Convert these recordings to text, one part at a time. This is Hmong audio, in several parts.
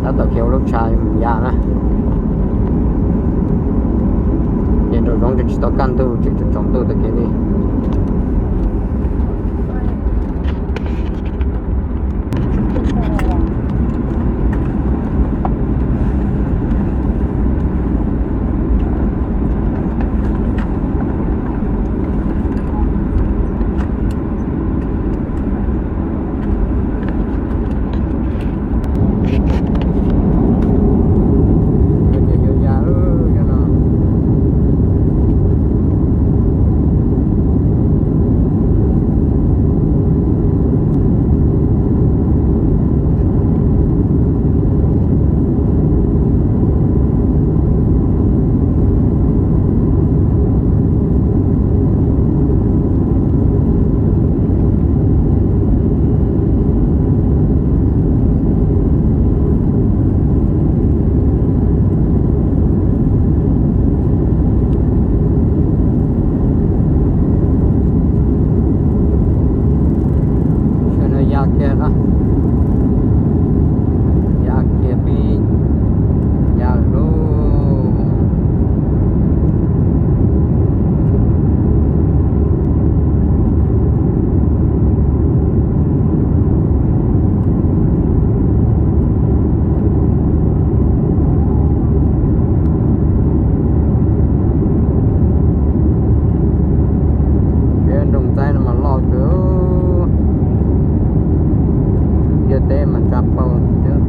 Tab tom khiav ua lub tshav mus ya na. Ces nraum zoov tsis tau kaj ntug, tseem tsaus ntuj tag kev li. Sawv daws ya kiag na, ya kiag pib ya lawm lauj. Peb nroog Txaib no mas loj kawg, ntiaj teb mas ntsa paug xwb.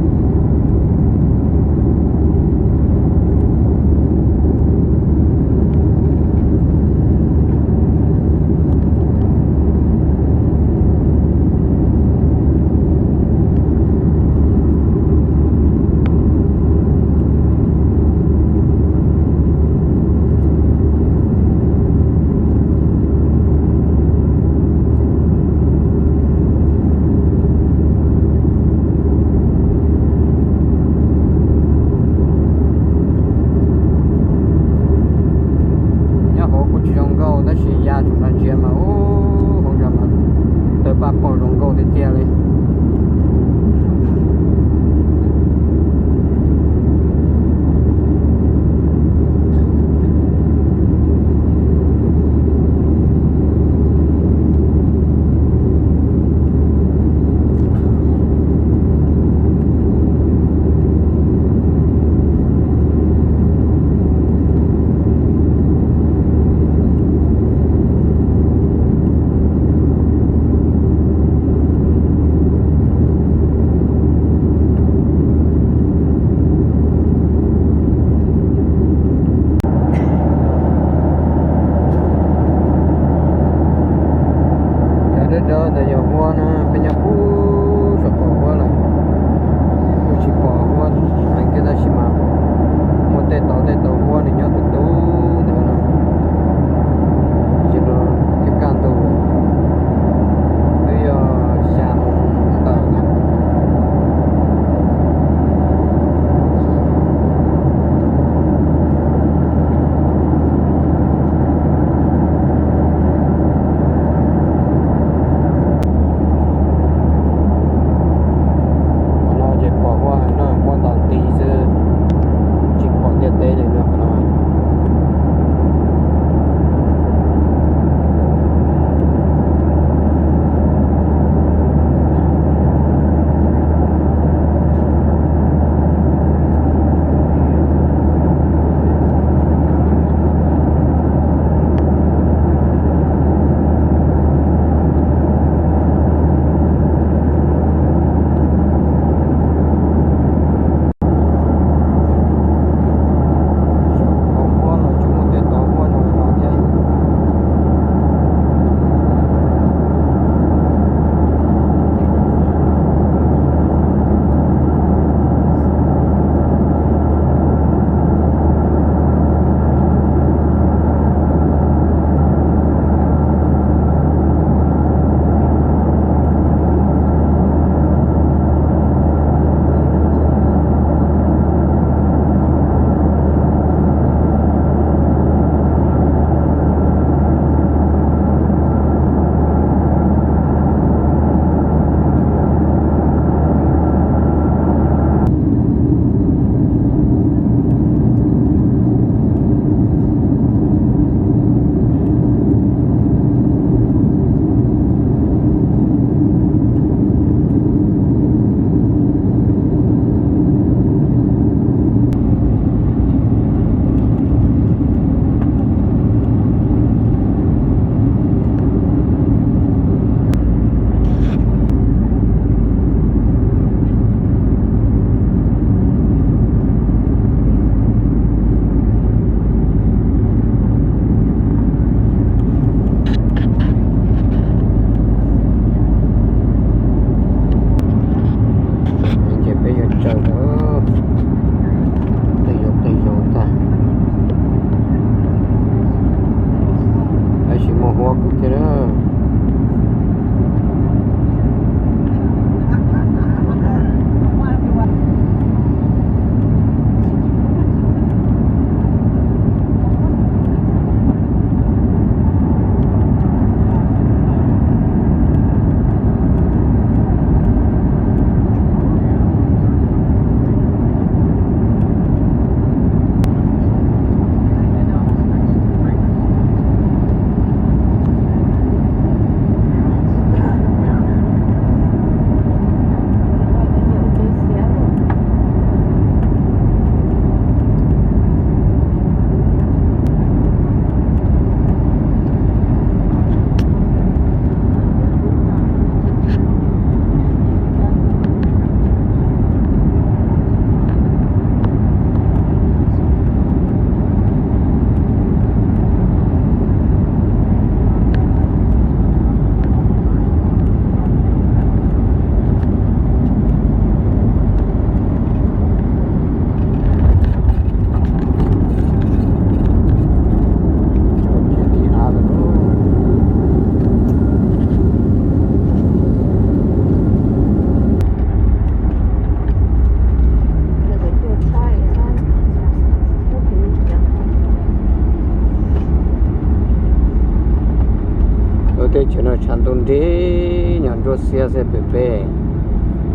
Nrib nyuag nruab xiab xwb pem peb,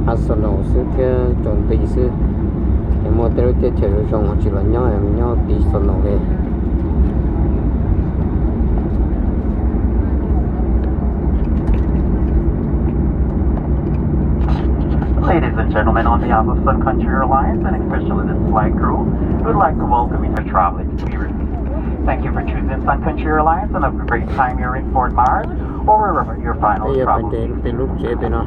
hav xo naus xwb thiab tsaus nti xwb. Es muaj tej lub teb chaws zoo zoo ho tsis los nyob, nyob tiv xo naus li. Ladies and gentlemen, on behalf of Sun Country Airlines and especially this flight crew, we would like to welcome you to traveling to Spirit. Thank you for choosing Sun Country Airlines and have a great time here in Fort Myers or wherever your final travel. Peb lub tsev pem no.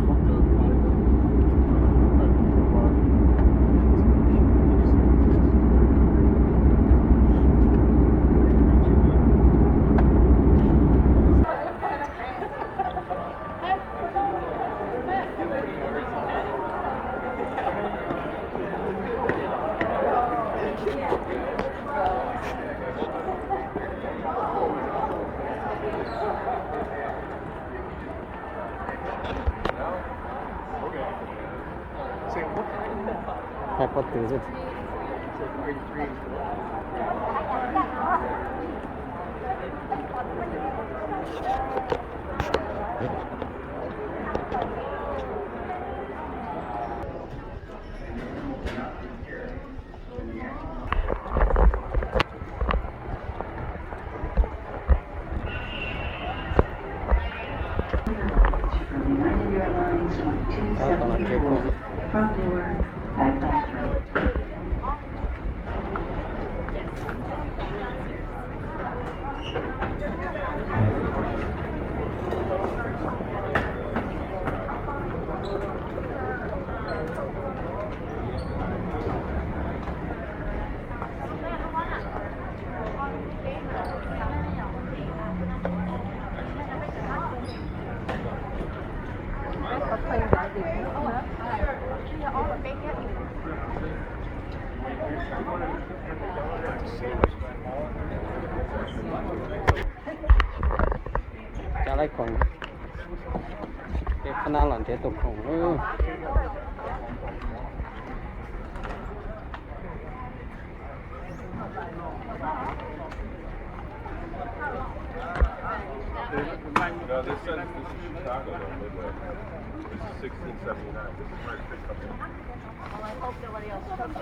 Hais pob tw xwb. Cov lawv khoom, ces qhov no los nrhiav tus khoom. No, this says this is Chicago, though, Midway. This is sixteen seventy-nine. This is where it picks up. Well, I hope nobody else took it.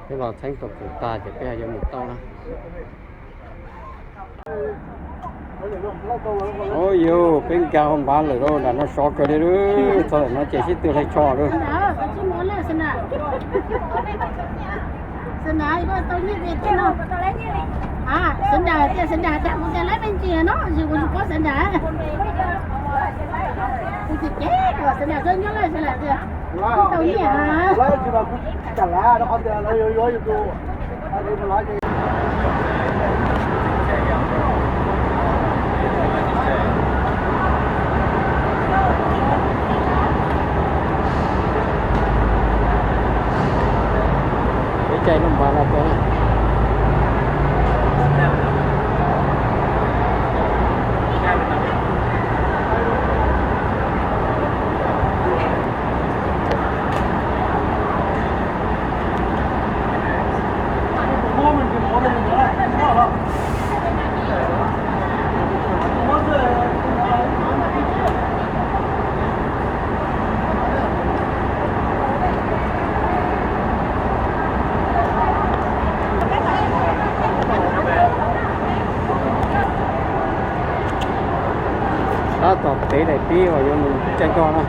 Peb los txheeb tus kwv tag ces peb yuav mus tau na. Ua yus, peb nkag hauv npav lawm lauj, nram no sov kawg li lauj, txog ntawm no ces sib tw hlais tsho lauj. Peb caij lub npav no peb. Tab tom pem daim tib uas yuav mus caij nkoj na.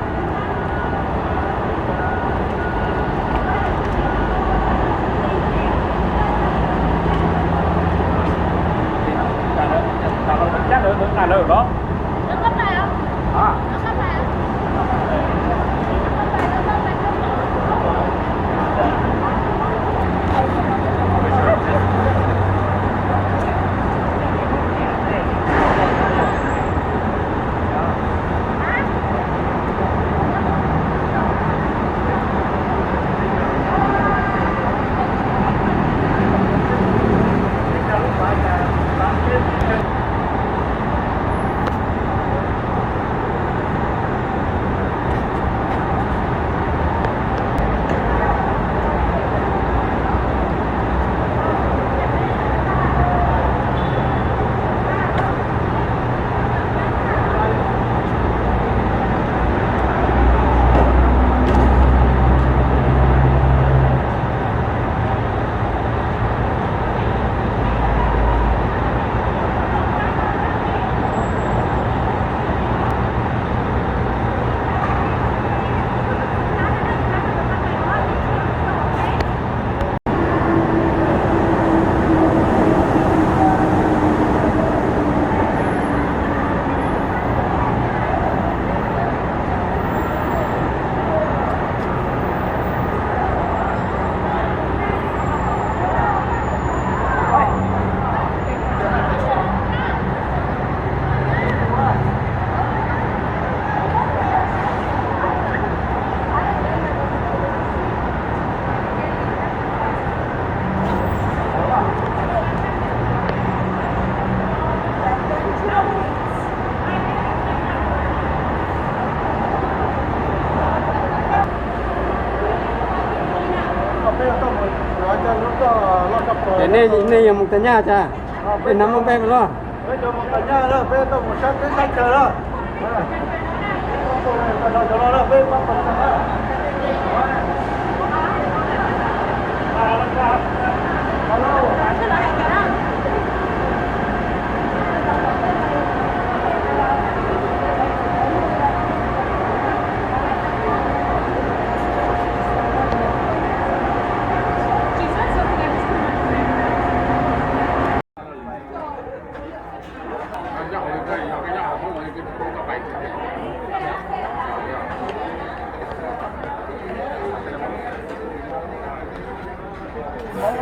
Nej, nej yuav mus tas nyaj cas? Nej hnov muaj npe mas los.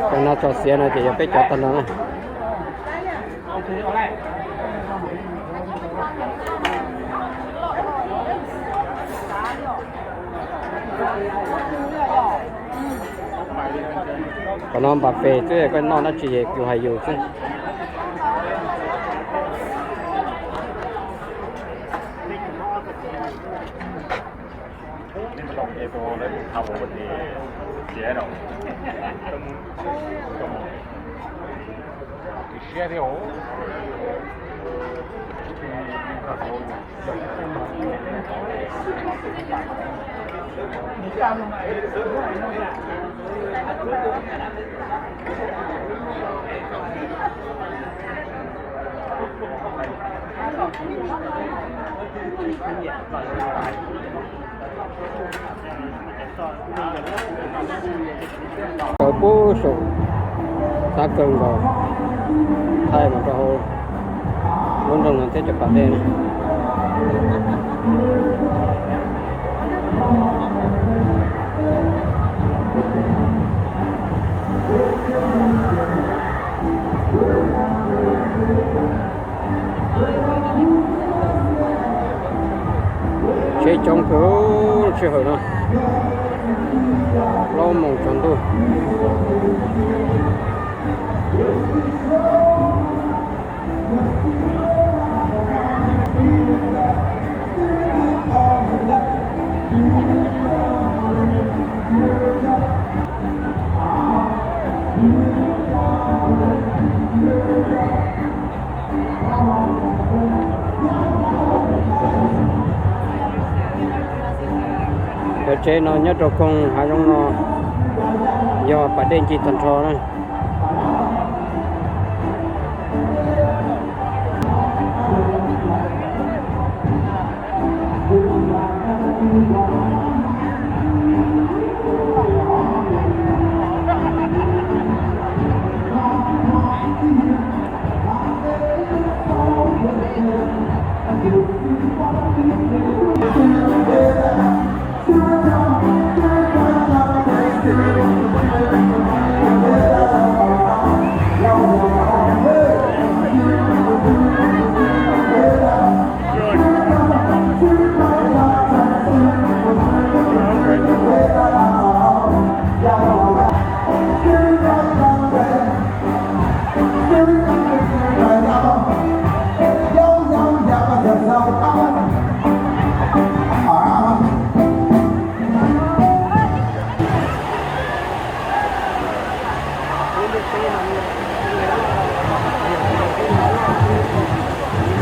Cov no tso xiav no ces yog peb cov tag nrho na. Qhov no npam fes xwb, koj noj dab tsi es kuv hais yus xwb. Kaw pub saum xav kaw nkaus, thaij mus rau hauv lub nroog no thiab cov pas dej no. Tsheb coob kawg, sij hawm no plaub moos tsaus ntuj. Cov tsheb no nyob rau koog hav zoov no yog pas dej ncig tag nrho na.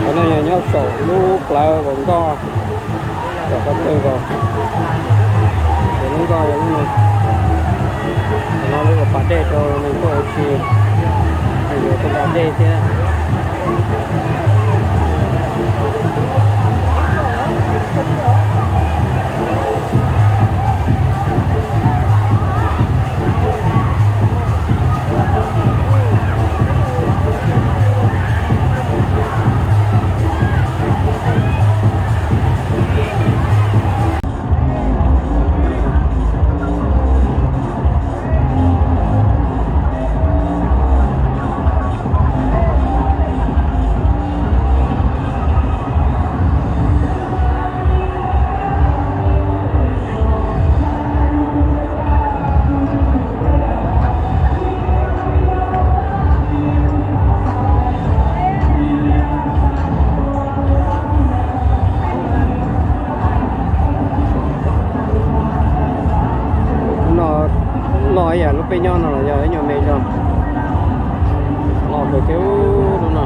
Qhov no yog nyob saum lub plawv vaum nkoj, saum qhov twg vaum, ces lub nkoj yog lub no. Qhov no lub ua pas dej rau neeg tuaj ua si, neeg yuav tuaj nqa dej thiab. Loj ib yam lub peb nyob no los yog ib nyuag me zog. Loj kawg thiab lub no.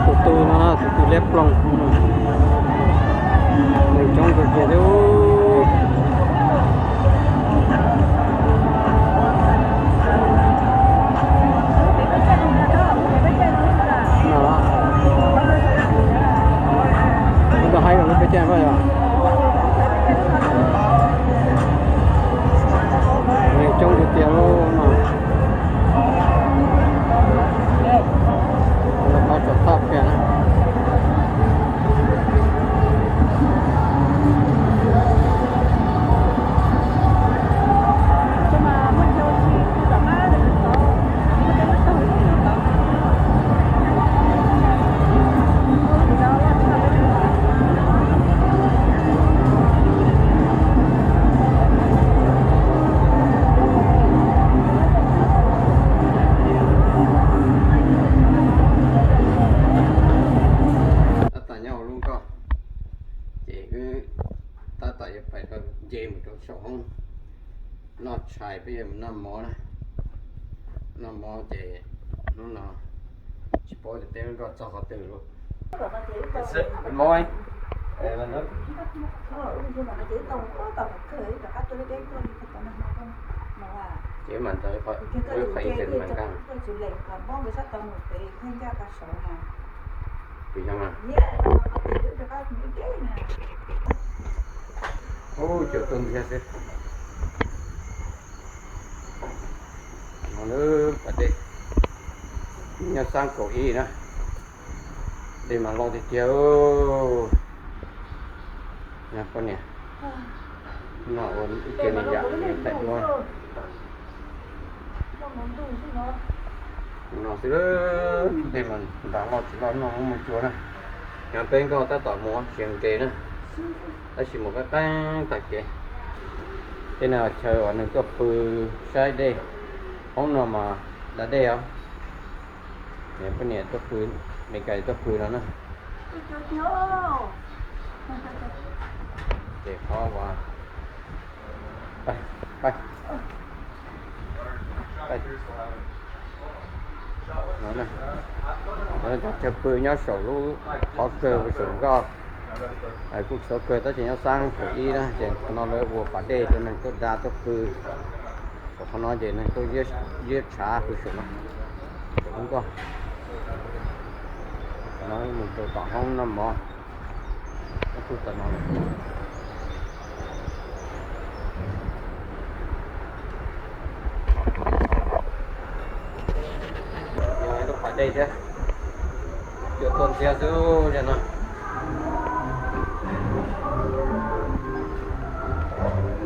Tus tu no, tus tu liab ploog. Neeg coob kawg kiag thiab. Ub, koj haib rau lub peb caug yog. Neeg coob tiag tiag lub no. Qhov tsom toj kiag na. Tab tom nyob hauv lub nkoj, ces wb tab tom yuav pais rau nce mus rau saum hoob noj tshais, peb yuav mus noj mov na. Noj mov ces hnub no tsis paub tias peb lub nkoj txog qhov twg lawm. Mov, ces mas ntawd qhov ib tes mas nqaj. Tus yog mas. Ub, cua tuaj ntxiag xwb. No lub pas dej nyob xab kaum ib na. Dej mas loj tiag tiag. Poj niam, no ua ib ce me yam thaij duab. No xwb, dej mas ntas loj tsis loj no muaj cua na. Yog peb nkoj tab tom mus tsis nqes na, tab sis mus qab qab tag kev. Tej no chaw uas nws tuaj pw saib dej, hoob no mas da dej os. Poj niam tuaj pw, Meskas tuaj pw no na. Ces qhov uas no, cov chaw pw nyob saum lub qhov kawg saum nkoj kuj txhua kawg, tab sis nyob xab kaum ib na, ces qhov no lawv ua pas dej rau neeg tuaj da tuaj pw. Saum qhov no ces neeg tuaj ziab tshav pw saum no, saum lub nkoj. No mus rau tom hoob noj mov. Kuj tom no lawm. Lub pas dej thiab. Cua tuaj ntxiag xwb zaj no.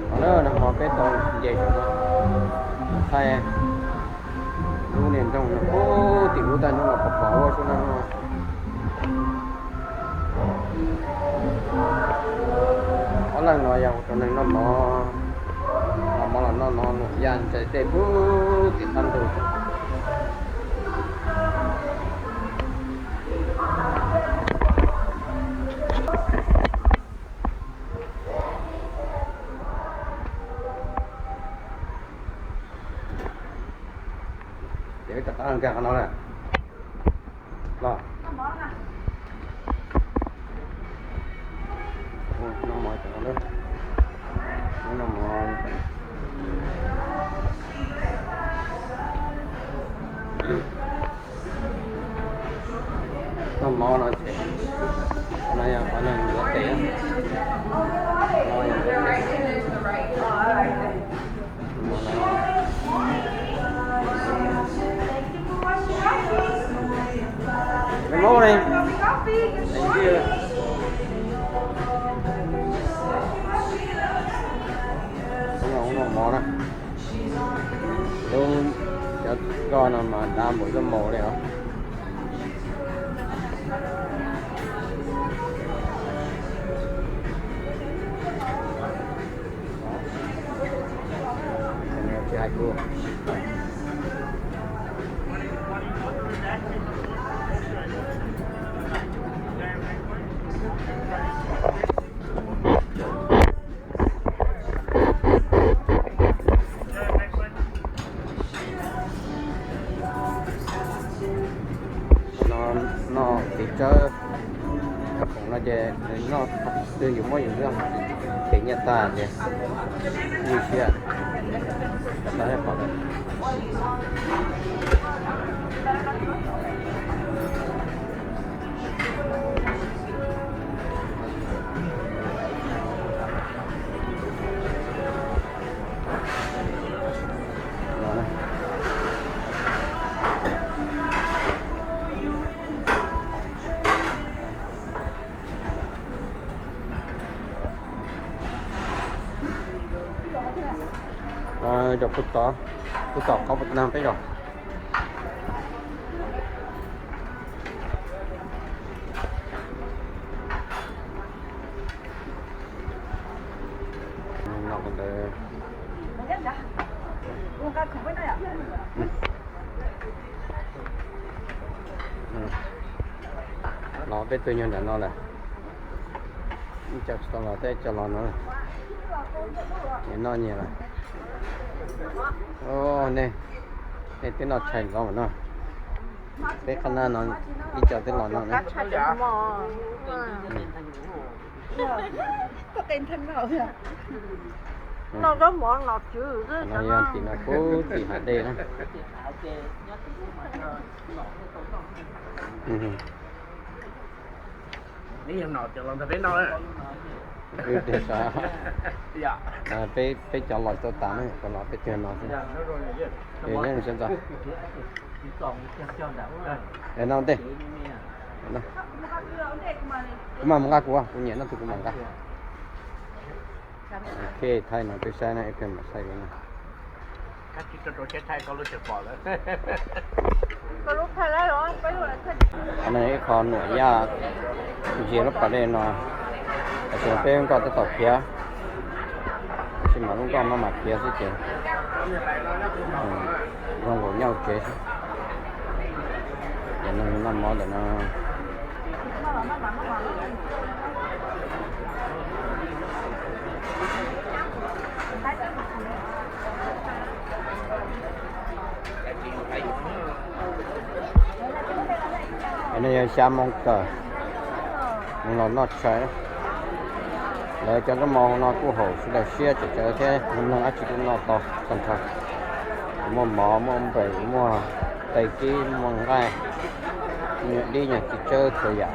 Qhov no nag hmo peb tau nce saum no, thaij lub niag nroog no puag tim ub tag nrho los pom pom ua saum no. Ob leeg no yog ua rau neeg noj mov, noj mov los noj no, luam yaj ntxais dej puag tim qab ntug. Ces wb rov qab nkag qhov no na. Los. Noj mov, noj mov. Noj mov no ces no yog qhov neeg ntxuav tes, no yog ntxuav tes. Good morning. Noj mov na. Lub, cov Koj no mas dav npaum zaub maum li os. Tsis hais kuv. No, no, tiv tsawb, khoom no ces no, twg yus muab yus zog, ces nyiaj tag ces ywj siab, tau pom. Zaum puag tom, puag tom qhov puag ta peb zaum. Los peb tug nyuag nram no lawm. Ib co tsis tau los, tej co los no. Nyias noj nyias lawm. Nej, nej twb noj tshais los no. Peb qhab nab no ib co twb los no. No yog tim no pub tim hav dej na. Peb cov los tau tas na, cov los peb cog no xwb. Nyob ntawd. No ntej. Kuv mam mus nqa kuv, kuv nyiam noj tus kuv mam nqa. Ok, thaij no peb saib na, ib pliag mam saib no. Qhov no ib qho nuam yaj ntsia lub pas dej no, tam sim no peb nkoj tab tom khiav, tab sis mas lub nkoj maj mam khiav xwb ces zoo nkaus nyob hauv tsev xwb. Cov neeg noj mov ntawm no. No yog xya moo kawg, nws los noj tshais. Lawv cov zaub mov hauv no kuj haum sawv daws siab tsis tsawv thiab, neeg dab tsi kuj noj tau tag nrho. Muaj mov, muaj npawm, muaj tais kib, muaj nqaij, nyuag dib nyuag txiv tsawb txhua yam.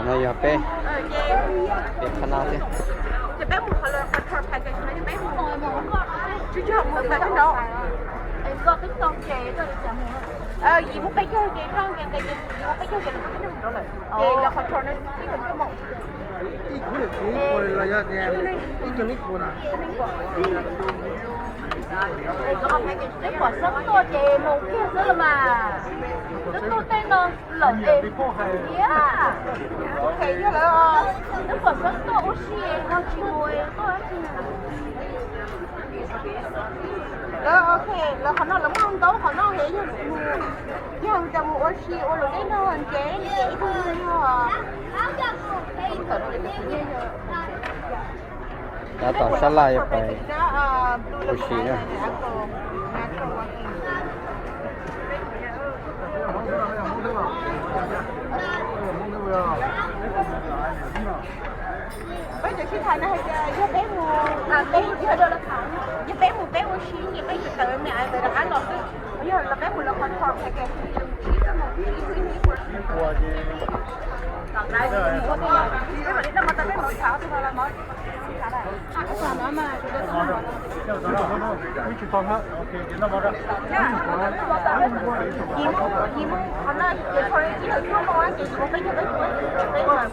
No yog peb, peb qhab nab thiab. Twb pom xeeb tuaj ces mus kiag xwb los mas. Twb tuaj tej no lawm es, yog lawm, twb pom xeeb tuaj ua si no tsis mus tuaj tsis. Lawv, ok, lawv qhov no lawv muaj ntau qhov noj heev, yog, yog cov mus ua si ua luam dej no ntsev ib tug yog. Tab tom sab laj yuav pais ua si na. Peb cov sib tham no hais tias yog peb mus, yog peb mus peb ua Sib nce peb tsis tawm me ais ntawd rov qab los xwb. Yog los peb mus lawv qhov tho hais tias tsib xuab moos, tsib xuab moos. Yim mus qhov no ces tshuav li tsib lawm cuaj moos ces yim mus peb caug peb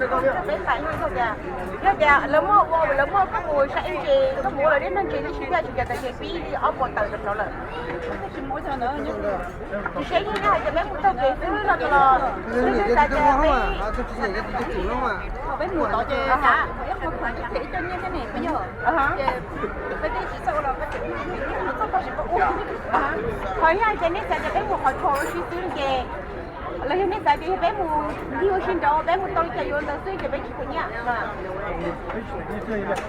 caug peb peb peb pais yog tias, yog tias lawv muaj ua lawv muaj koj mus saib ntses, koj mus ua lawv dej noj ntses tib si thiaj tsis cas tas ces pib li ob puas tawm rau plawv lawm. Tsis seb yeej hais tias peb mus taug kev xwb no los, xwb xwb tas ces peb, peb mus tod ces qhov ib qhov khuam ib cov nyiaj thiab ne, peb yog, ces peb twb tsis txawj ua los peb tseem txawj tau tsis tau ua. Qhov ib hais tias nej xav tias peb mus qhov tshuav ua si xwb ces los yog nej xav tias yog peb mus ncig ua si nraud peb mus tau li cas yuav ntawd xwb ces peb tsis khav nyiaj.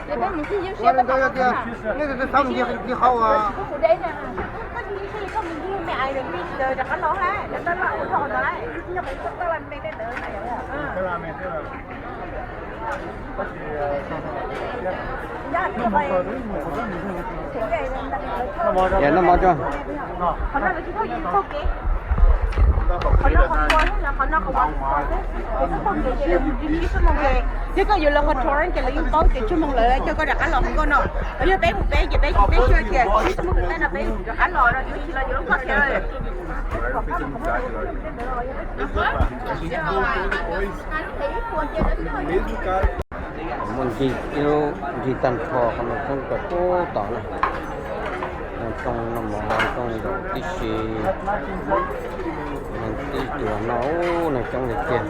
Ces peb mus ncig ua si peb tau tias nej xav mus ncig qhov uas, koj ncig ua si koj mus ncig me ais ntawd rov qab los lawm, rov qab los ua dhau ntawd lawm. Yog noj mov tso. Qhov no lawv tsis tau yus taug kev. Qhov no qhov tua, qhov no qhov tua xwb, taug kev ces yus tsib xuab moos ces, yog koj yuav lawv qhov tour ces lawv yeej paub tias tsib xuab moos lawv coj koj rov qab los hauv nkauj no. Yog peb mus peb ces peb tsis, peb sib tias tsib xuab moos tej no peb rov qab los no, yus tsis los yus lub koj kev lawm. Muaj ncig ib lub ncig tag nrho qhov no txheeb rau pub tom na. Noj rooj noj mov noj rooj zaum tib si, neeg tib cuag no, neeg coob li tiag.